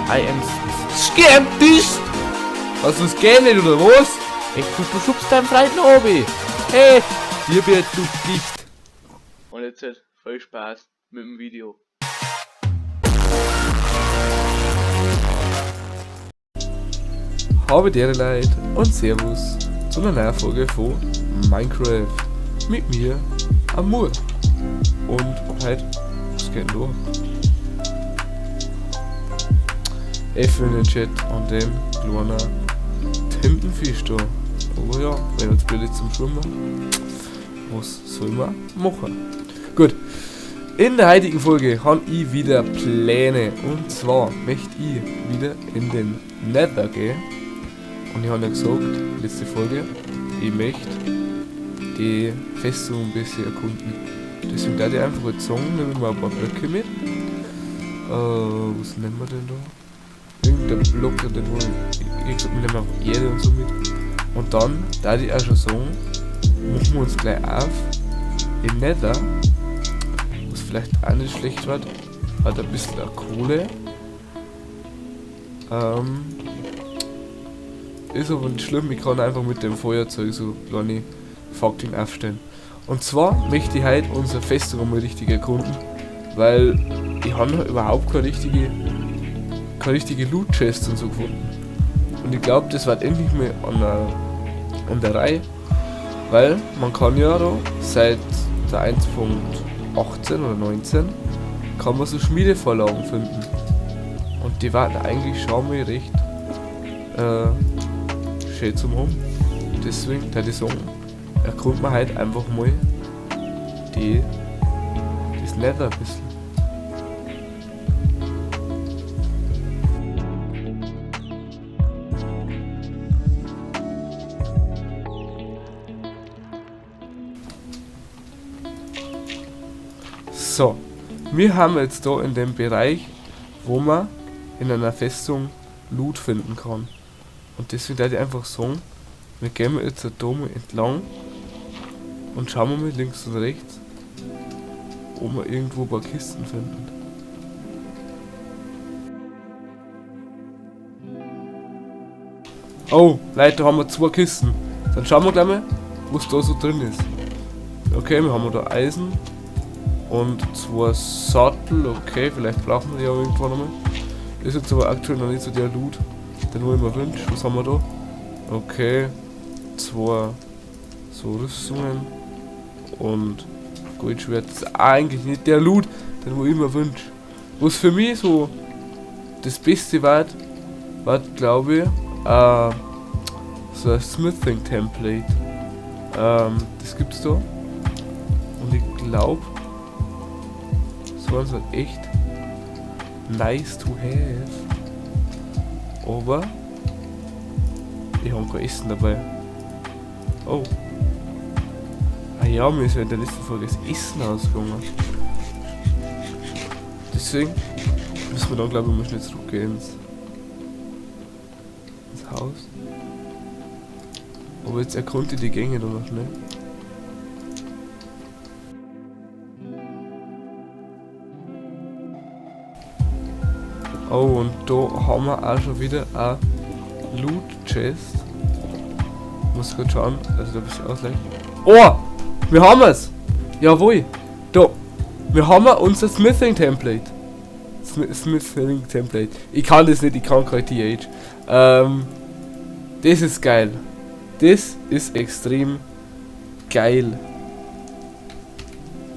I am skeptisch! Was, das geht nicht, oder was? Echt, du schubst deinen Freund noch oben. Hey, dir wird du dicht. Und jetzt halt viel Spaß mit dem Video. Habe die Leute und Servus zu einer neuen Folge von Minecraft. Mit mir, Amur. Und heute, was geht denn da? F in den Chat an dem kleinen Tintenfisch da. Aber ja, wenn jetzt blöd ist zum Schwimmen, was soll man machen? Gut, in der heutigen Folge habe ich wieder Pläne. Und zwar möchte ich wieder in den Nether gehen. Und ich habe ja gesagt, letzte Folge, ich möchte die Festung ein bisschen erkunden. Deswegen werde ich einfach jetzt sagen, nehmen wir mal ein paar Blöcke mit. Was nehmen wir denn da? Irgendein Block, den wo ich gesagt, wir nehmen auch Erde und so mit. Und dann, da ich auch schon sagen, machen wir uns gleich auf im Nether, was vielleicht auch nicht schlecht wird, hat ein bisschen Kohle. Ist aber nicht schlimm, ich kann einfach mit dem Feuerzeug so kleine Fackeln aufstellen. Und zwar möchte ich heute unsere Festung einmal richtig erkunden, weil ich habe noch überhaupt keine richtige Loot-Chest und so gefunden. Und ich glaub, das wird endlich mal an der Reihe, weil man kann ja da seit der 1.18 oder 19 kann man so Schmiedevorlagen finden. Und die warten eigentlich schon mal recht schön zum haben. Deswegen, da die sagen, erkundet man halt einfach mal das Nether ein bisschen. So, wir haben jetzt da in dem Bereich, wo man in einer Festung Loot finden kann. Und deswegen werde ich einfach sagen, wir gehen jetzt da mal entlang und schauen wir mal links und rechts, ob wir irgendwo ein paar Kisten finden. Oh, Leute, da haben wir 2 Kisten. Dann schauen wir gleich mal, was da so drin ist. Okay, wir haben da Eisen und 2 Sattel. Okay, vielleicht brauchen wir die auch irgendwann nochmal. Ist jetzt aber aktuell noch nicht so der Loot, den wo ich mir wünsche. Was haben wir da? Okay, 2 so Rüstungen und Goldschwert. Das ist eigentlich nicht der Loot, den wo ich mir wünsche. Was für mich so das Beste war, war glaube ich, so ein Smithing Template. Das gibt's da. Und ich glaub, so eins wird echt nice to have. Aber ich hab kein Essen dabei. Oh. Ah ja, mir ist ja in der letzten Folge das Essen ausgegangen. Deswegen müssen wir dann, glaub ich, mal schnell zurückgehen ins Haus. Aber jetzt erkunde ich die Gänge da noch schnell. Oh, und da haben wir auch schon wieder eine Loot Chest. Muss grad schauen, also da ein bisschen ausleihen. Oh! Wir haben es! Jawohl! Da! Wir haben unser Smithing Template. Smithing Template. Ich kann das nicht, ich kann kein TH. Das ist geil. Das ist extrem geil.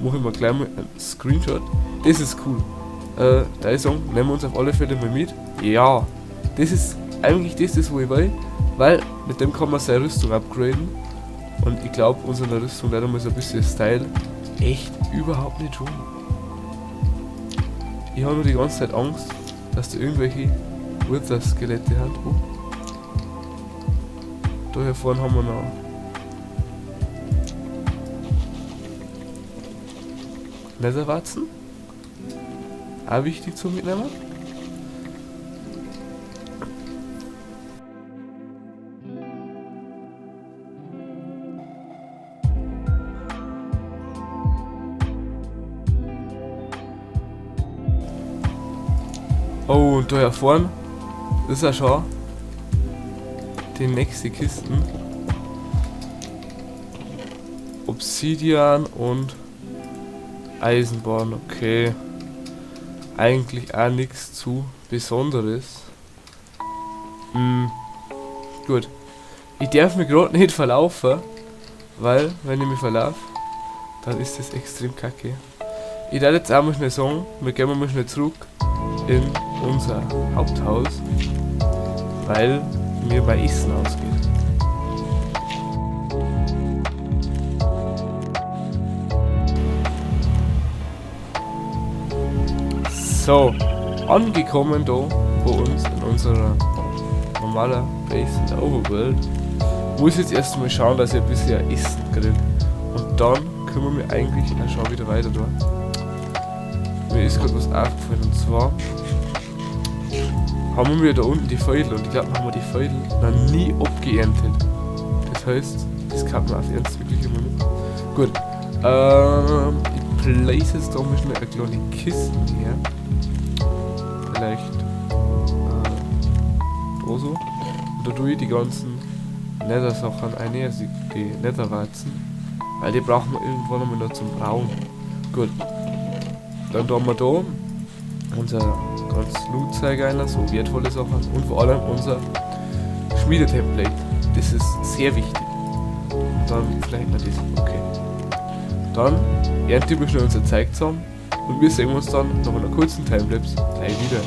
Mach ich mal gleich mal einen Screenshot. Das ist cool. Da ist auch, nehmen wir uns auf alle Fälle mal mit. Ja, das ist eigentlich das, wo ich will, weil mit dem kann man seine Rüstung upgraden. Und ich glaub, unsere Rüstung leider mal so ein bisschen Style echt überhaupt nicht schon. Ich hab nur die ganze Zeit Angst, dass da irgendwelche Wither-Skelette hat. Oh. Da hier vorne haben wir noch Netherwarzen. Auch wichtig zu mitnehmen. Oh, und da hier vorne Ist ja schon die nächste Kisten. Obsidian und Eisenbahn, okay. Eigentlich auch nichts zu Besonderes. Gut. Ich darf mich grad nicht verlaufen, weil, wenn ich mich verlaufe, dann ist das extrem kacke. Ich werde jetzt auch mal schnell sagen, wir gehen mal schnell zurück in unser Haupthaus, weil mir mein Essen ausgeht. So, angekommen da bei uns in unserer normalen Base in der Overworld. Muss jetzt erstmal schauen, dass ich ein bisschen Essen kriege. Und dann können wir eigentlich auch schon wieder weiter da. Mir ist gerade was aufgefallen, und zwar haben wir da unten die Feudel, und ich glaub, wir haben die Feudel noch nie abgeerntet. Das heißt, das kann man auf Ernst wirklich immer machen. Gut, ich place jetzt da mal schnell eine kleine Kiste her. Vielleicht da so. Und da tue ich die ganzen Nether-Sachen rein, also die Netherwarzen. Weil die brauchen wir irgendwann einmal noch zum Brauen. Gut. Dann tun wir da unser ganz Loot-Zeug rein, so wertvolle Sachen, und vor allem unser Schmiedetemplate. Das ist sehr wichtig. Und dann vielleicht noch das. Okay. Dann ernte ich mir schnell unser Zeug zusammen und wir sehen uns dann nach einer kurzen Timelapse gleich wieder.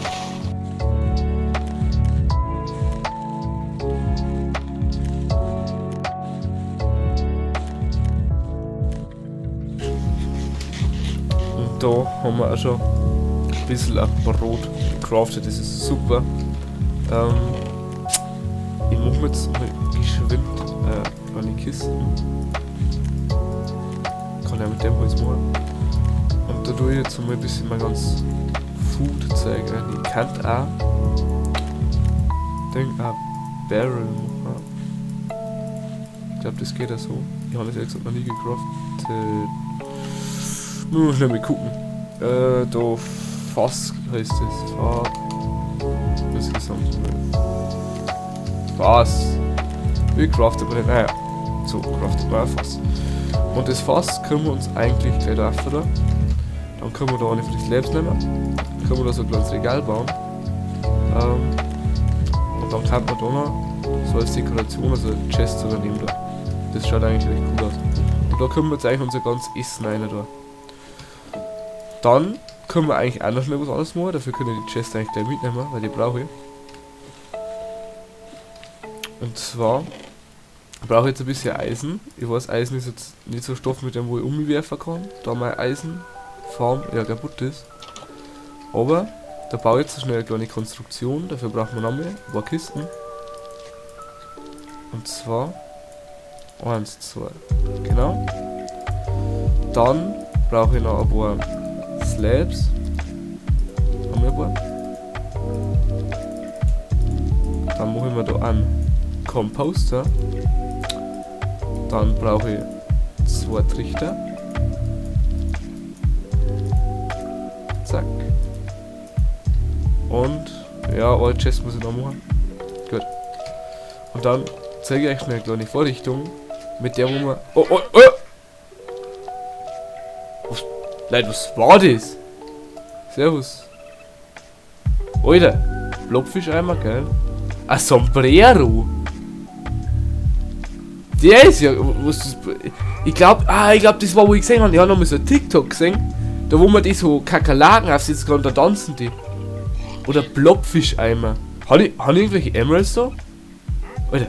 Und da haben wir auch schon ein bisschen ein Brot gecraftet, das ist super. Ich mach mir jetzt mal geschwind kleine Kisten. Kann ja mit dem Holz machen. Und da tue ich jetzt mal ein bisschen mein ganz Food-Zeug rein. Ich kann auch Ding, auch Barrel machen. Ich glaub, das geht auch so. Ich habe das ehrlich gesagt noch nie gecraftet. Nur mal schnell mal gucken. Da Fass heißt es. Fass. Insgesamt. Fass. Wie craftet man denn? Naja, so craftet man ein Fass. Und das Fass können wir uns eigentlich gleich da öffnen. Dann können wir da eine für die Slabs nehmen. Dann können wir da so ein kleines Regal bauen. Und dann kann man da noch so als Dekoration, also Chest so daneben da. Das schaut eigentlich recht cool aus. Und da können wir jetzt eigentlich unser ganzes Essen rein da. Dann können wir eigentlich auch noch schnell was anderes machen. Dafür können wir die Chest eigentlich gleich mitnehmen, weil die brauche ich. Und zwar brauche ich jetzt ein bisschen Eisen. Ich weiß, Eisen ist jetzt nicht so Stoff, mit dem wo ich umwerfen kann, da meine Eisenfarm ja kaputt ist. Aber da baue ich jetzt schnell eine kleine Konstruktion. Dafür brauchen wir noch mehr, ein paar Kisten. Und zwar 1, 2, genau. Dann brauche ich noch ein paar Slabs. Haben wir ein paar. Dann mache ich mir da einen Composter. Dann brauche ich 2 Trichter. Zack. Und ja, eine Chest muss ich noch machen. Gut. Und dann zeige ich euch schnell eine kleine Vorrichtung, mit der wo wir. Oh, oh, oh! Was, Leute, was war das? Servus. Alter, Blobfischeimer, geil. Ein Sombrero. Der ist ja, was ist, ich glaub, ah, ich glaub, das war, wo ich gesehen hab. Ich hab noch mal so ein TikTok gesehen, da wo man die so Kakerlaken aufsetzen kann, da tanzen die. Oder Blobfischeimer. Hab ich irgendwelche Emeralds da? Alter,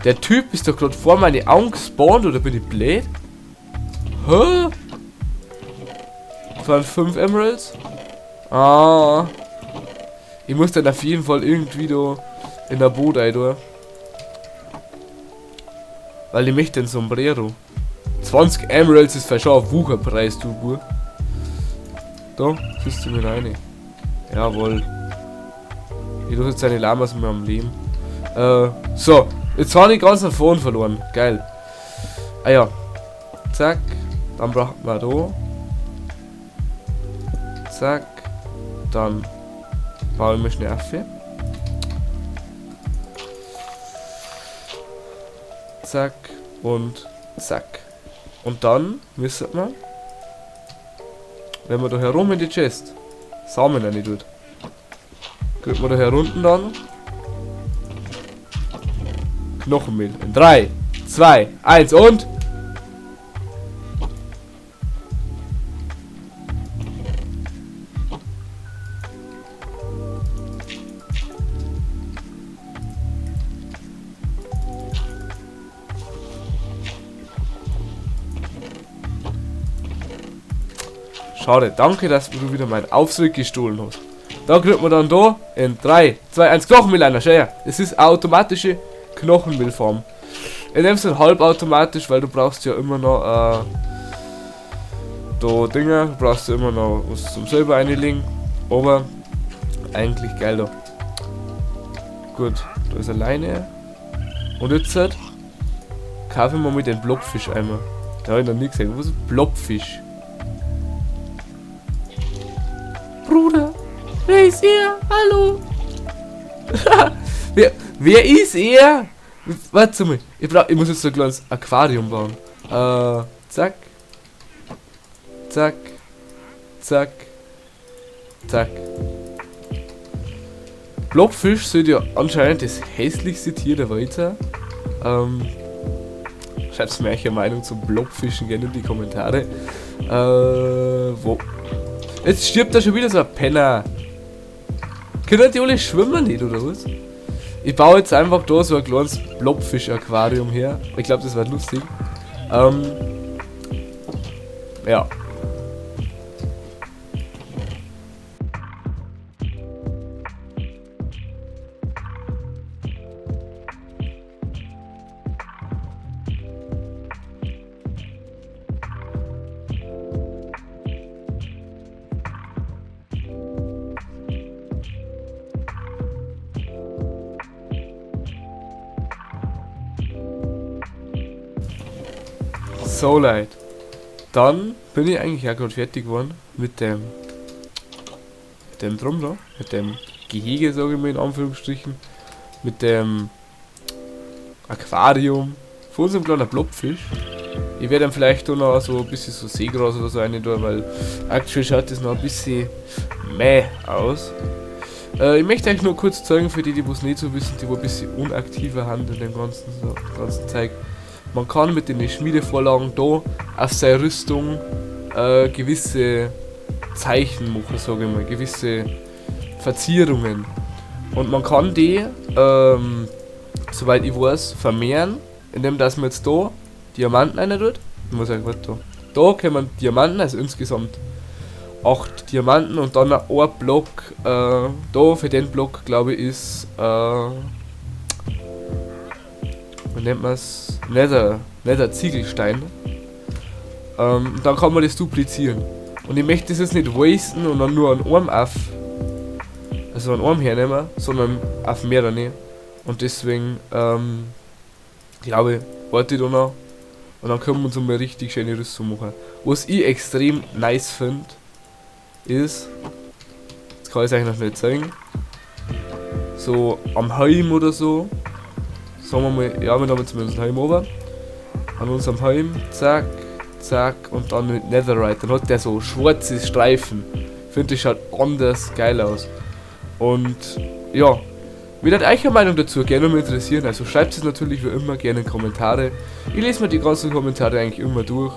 der Typ ist doch grad vor meine Augen gespawnt, oder bin ich blöd? Hä? Das waren 5 Emeralds. Ah. Ich muss dann auf jeden Fall irgendwie da in der Boot rein, da. Weil ich möchte den Sombrero. 20 Emeralds ist schon ein Wucherpreis, du Bub. Da, siehst du mir rein. Jawohl. Ich lasse jetzt seine Lamas mehr am Leben. So. Jetzt habe ich ganz nach vorn verloren. Geil. Ah ja. Zack. Dann braucht man da. Zack. Dann baue ich mir schnell auf. Zack und zack. Und dann müssen wir, wenn man da herum in die Chest Samen rein tut, kriegt man da herunten dann Knochenmehl. In 3, 2, 1 und... Schade, danke, dass du wieder meinen Aufzug gestohlen hast. Da kriegt man dann da in 3, 2, 1 Knochenmehl einer. Schau her, es ist automatische Knochenmehlfarm. In dem Sinne halbautomatisch, weil du brauchst ja immer noch da Dinger, du brauchst ja immer noch was zum selber einlegen. Aber eigentlich geil da. Gut, da ist alleine. Und jetzt kaufen wir mit den Blobfisch einmal. Da hab ich noch nie gesehen. Was ist Blobfisch? Bruder, wer ist er? Hallo? Wer ist er? Warte mal, ich muss jetzt so ein kleines Aquarium bauen. Zack. Zack. Zack. Zack. Blobfisch sollte ja anscheinend das hässlichste Tier der Welt sein. Schreibt mir eure Meinung zum Blobfischen gerne in die Kommentare. Wo? Jetzt stirbt da schon wieder so ein Penner. Können die alle schwimmen nicht, oder was? Ich baue jetzt einfach da so ein kleines Blobfisch-Aquarium her. Ich glaub, das wird lustig. Ja. So leid. Dann bin ich eigentlich auch gerade fertig geworden mit dem Drum da, mit dem Gehege, sage ich mal in Anführungsstrichen, mit dem Aquarium von unserem kleinen Blobfisch. Ich werde dann vielleicht auch noch so ein bisschen so Seegras oder so rein tun, weil aktuell schaut das noch ein bisschen meh aus. Ich möchte euch nur kurz zeigen, für die, die es nicht so wissen, die wo ein bisschen unaktiver haben in dem ganzen Zeug. Man kann mit den Schmiedevorlagen da auf seine Rüstung gewisse Zeichen machen, sage ich mal, gewisse Verzierungen. Und man kann die, soweit ich weiß, vermehren, indem dass man jetzt da Diamanten rein tut. Ich muss sagen, warte, da. Da kann man Diamanten, also insgesamt 8 Diamanten und dann ein Block, da für den Block, glaube ich, ist, wie nennt man's? Nether Ziegelstein. Dann kann man das duplizieren. Und ich möchte das jetzt nicht wasten und dann nur einen Arm auf, also einen Arm hernehmen, sondern auf mehrere. Und deswegen, glaube ich, warte ich da noch. Und dann können wir uns mal richtig schöne Rüstung machen. Was ich extrem nice find, ist, jetzt kann ich es euch noch nicht zeigen, so am Heim oder so. Sagen wir mal, ja, wir haben zumindest einen Heim oben. An unserem Heim, zack, zack, und dann mit Netherite. Dann hat der so schwarze Streifen. Ich finde, das schaut anders geil aus. Und ja, wie hat euch eine Meinung dazu gerne mal interessieren. Also schreibt es natürlich wie immer gerne in Kommentare. Ich lese mir die ganzen Kommentare eigentlich immer durch.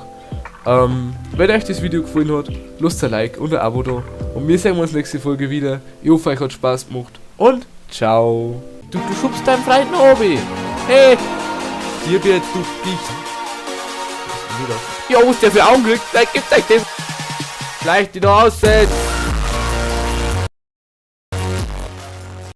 Wenn euch das Video gefallen hat, lasst ein Like und ein Abo da. Und wir sehen uns nächste Folge wieder. Ich hoffe, euch hat Spaß gemacht. Und ciao. Du schubst deinen Freund noch oben. Hey! Dir wird du dich. Ja, was der für Augen kriegt, dann gibt's euch den. Gleich die noch aussetzt.